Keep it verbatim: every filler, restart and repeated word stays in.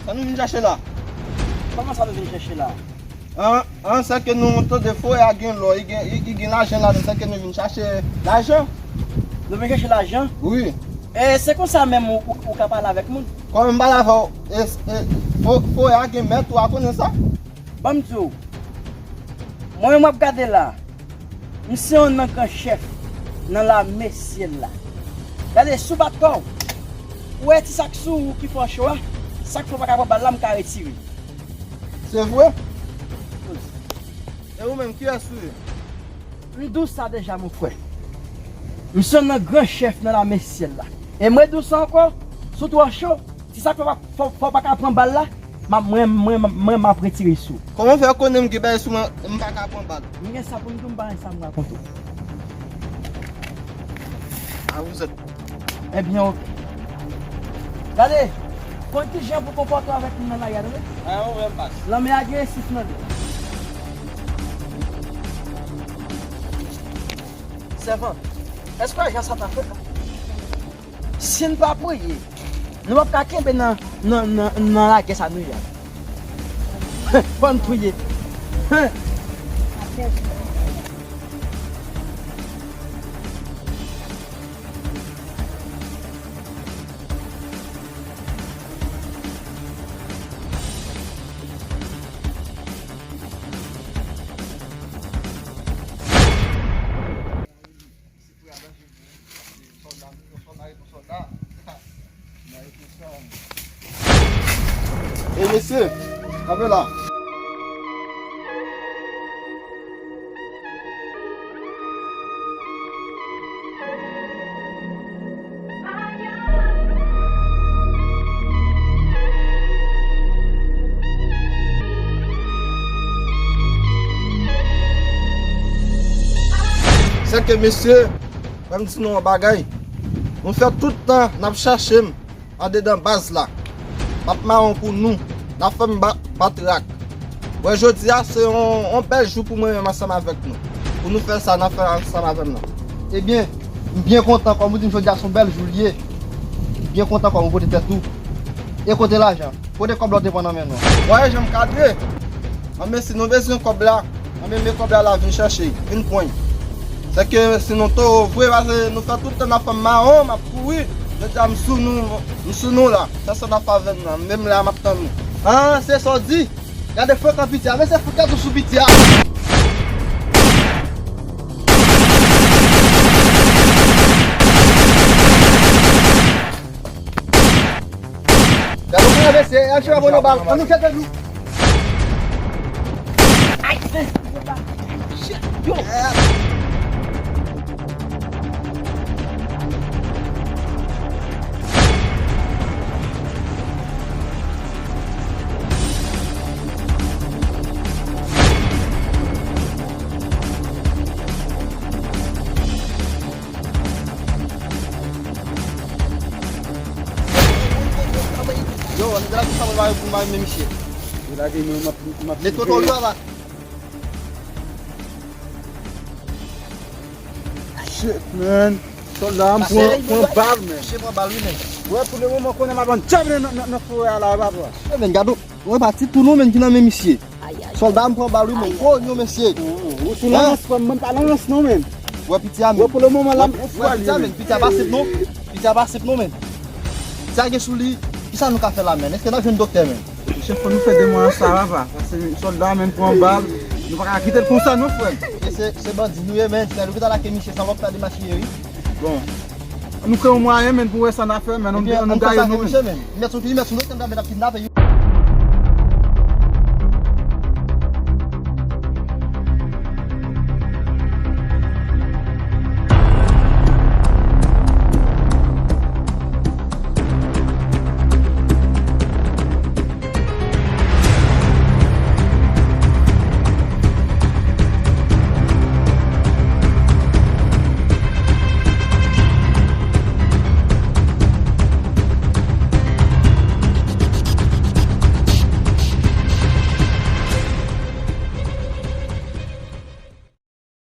Sa nou vin chache la? Kòman sa nou vin chache la? An, an, se ke nou tande Foya gen lò, li gen, li, li gen lajan ladan, se ke nou vin chache lajan. Nou vin chache lajan? Wi. E se konsa menm ou, ou, ou ka pale avèk moun? Kòman m pale avè w? E, e, Fo-, Foya gen mèt ou a konnen sa? Ban m di w, mwen menm w ap gade la, m se yon nan gran chèf nan lame syèl la. Gade, si w bat kò w, ou wè ti sa k sou ou ki fè w cho a, sa k fè w pa ka pran bal la, m ka retire. Se vre? E ou menm, kiyès ou ye? M di w sa deja, mon frè. M se yon nan gran chèf nan lame syèl la. E m redi w sa ankò, si w twò cho, si sa k fè w pa, fè w, fè w pa ka pran bal la, m ap, mwen, mwen, mwen, m ap retire sou ou. Kòman w fè konnen m gen bagay sou mwen, m pa ka pran bal? M gen sa pou m di w, m pa gen sa m rakonte w. Ah, vous êtes Ebyen, oke. Gade, konn kijan pou konpòte w avèk moun nan lari a, tande? Ah, ou menm, baz. Lanmè agresif nan li. Sèvant, èske ajan sa ta fèt la? Si n pa priye, nou p ap ka kenbe nan, nan, nan, nan lagè sa nou ye a. Fò n priye. E mesye, kanpe la. Sèke mesye, ban m di nou yon bagay. Nou fè tout tan n ap chache m andedan baz la. M ap mawon pou nou. N ap fè m bat, bat rak. Wè, jodi a se yon, yon bèl jou pou mwen menm ansanm avèk nou. Pou nou fè sa n ap fè ansanm avè m nan. Ebyen, m byen kontan kòm ou di m jodi a se yon bèl jou l ye. M byen kontan kòm ou pote tèt ou. E kote lajan? Kote kòb la w te pran nan men nou an? Wè jan m kadre. Anben si nou bezwen kòb la, anben men kòb la la, vin chèche, vin pran. Sèke si nou toro vre, paske nou fè tout tan n ap fè m mawon, m ap kouri. Jodi a m sou nou, m sou nou la. Fè sa n ap fè avè m nan, menm la m ap tann nou. Ah, se sa w di? Gade frekan piti a, men se frekan tou sou piti a. Gade w konn mesye, L cheve a pran yon bal. Ann nou chèche nou. Ay, men, yo. Yo, ann gade sa mwen mare pou mare men misye. Yo lage men, m ap, m ap met kote w yo la. Shit, man. Sòlda m pran, pran bal, man. Misye pran bal, wi, men. Wè, pou le moman, konnen m ap ann djab nan, nan, nan forè a la, papa. Wè, men, gade, wè, pa ti tou non, men, ki nan men misye. Sòlda m pran bal, wi, men. Gwo nyon, mesye. Ou sou lans, frè m, mwen pa lans, non, men. Wè, piti a, men. Wè, pou le moman, la, wè, piti a, men. Piti a pa senp, non. Piti a pa senp, non, men. Piti a gen sou li. Kisa nou ka fè la, men? Èske n ap jwenn doktè, men? Mesye, fò nou fè demwaz sa, papa. Paske sòlda menm pran bal. Nou pa ka kite l konsa non, frè m. Mesye, se, se bandi nou ye, men. Lè nou vin atake misye, sa w ap fè de mache ye, wi. Bon. Nou fè yon mwayen, men, pou wè sa n a fè, men. Nou, nou gaye nou, men. Ebyen, ann konsa, men. Li mèt sou, li mèt sou nou, se nou t ap kidnape, wi.